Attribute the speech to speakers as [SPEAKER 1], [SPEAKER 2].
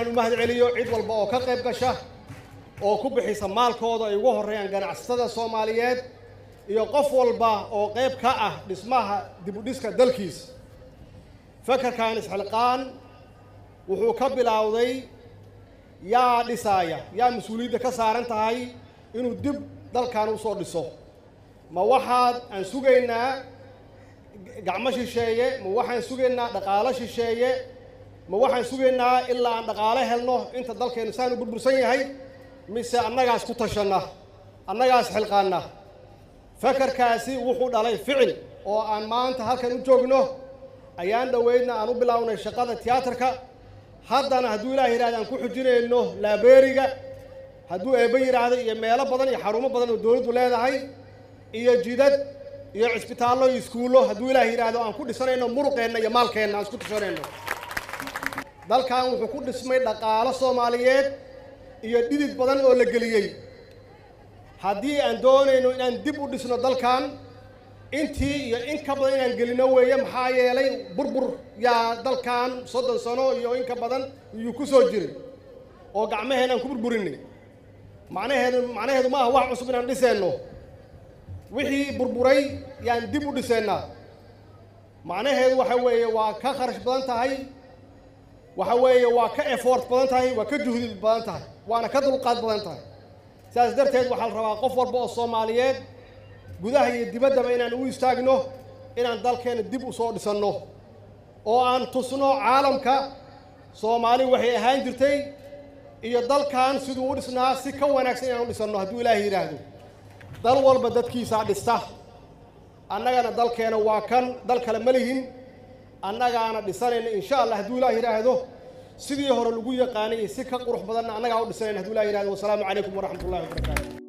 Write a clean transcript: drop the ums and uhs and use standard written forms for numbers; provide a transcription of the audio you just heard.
[SPEAKER 1] inaan u mahad celiyo cid walba oo ka qayb gasha oo ku bixisa maalkooda ay ugu horreeyaan ganacsatada Soomaaliyeed iyo qof walba oo qayb ka ah dhismaha dib u dhiska dalkiisa. Fakarkan isxilqaan wuxuu ka bilowday yaa dhisaaya, yaa mas-uuliyadda ka saaran tahay inuu dib dalkan u soo dhiso. Ma waxaad aan sugaynaa gacmo shisheeye? Ma waxaan sugaynaa dhaqaalo shisheeye? Ma waxaan sugaynaa ilaa aan dhaqaalo helno inta dalkeenu saan u burbursan yahay? Mise annagaas ku tashanna, annagaas xilqaanna? Fakarkaasi wuxuu dhalay ficil oo aan maanta halkan u joogno. Ayaan dhoweydna aan u bilownay shaqada tiyaatarka, haddana hadduu Ilaah yidhahdo aan ku xujinayno laabeeriga, hadduu eebbe yidhaahdo, iyo meelo badan iyo xarumo badan oo dowladdu leedahay iyo jidad iyo cisbitaallo iyo iskuullo, hadduu Ilaah yidhaahdo aan ku dhisanayno muruqeenna iyo maalkeenna aan isku tashanayno. Dalkan wuxuu ku dhismay dhaqaalo Soomaaliyeed iyo dhidid badan oo la geliyey. Haddii aan doonayno inaan dib u dhisno dalkan, intii iyo in ka badan inaan gelino weeye. Maxaa yeelay burbur yaa dalkan 30 sano iyo in ka badan iyuu ku soo jiray oo gacmaheenaan ku burburinay. Macnaheedu ma aha wax cusub inaan dhiseenno, wixii burburay yaan dib u dhiseennaa. Macnaheedu waxa weeye waa ka kharash badan tahay, waxa weeye waa ka effort badan tahay, waa ka juhdi badan tahay, waana ka dulqaad badan tahay. Sidaas darteed waxaa la rabaa qof walba oo Soomaaliyeed gudaha iyo dibaddaba inaan u istaagno inaan dalkeena dib u soo dhisanno oo aan tusno caalamka Soomaali waxay ahaan jirtay iyo dalkan siduu u dhisnaa si ka wanaagsan inaan u dhisanno, hadduu Ilaahay yidhaahdo. Dal walba dadkiisaa dhista, annagana dalkeena waa kan, dal kale ma lihin, annagaana dhisanayna insha Allah hadduu Ilaah yidhaahdo. Sidii hore lagu yaqaanay iyo si ka qurux badanna annagaa u dhisanayna hadduu Ilaah yidhahdo. Wasalaamu calaykum waraxmatullahi wabarakaatu.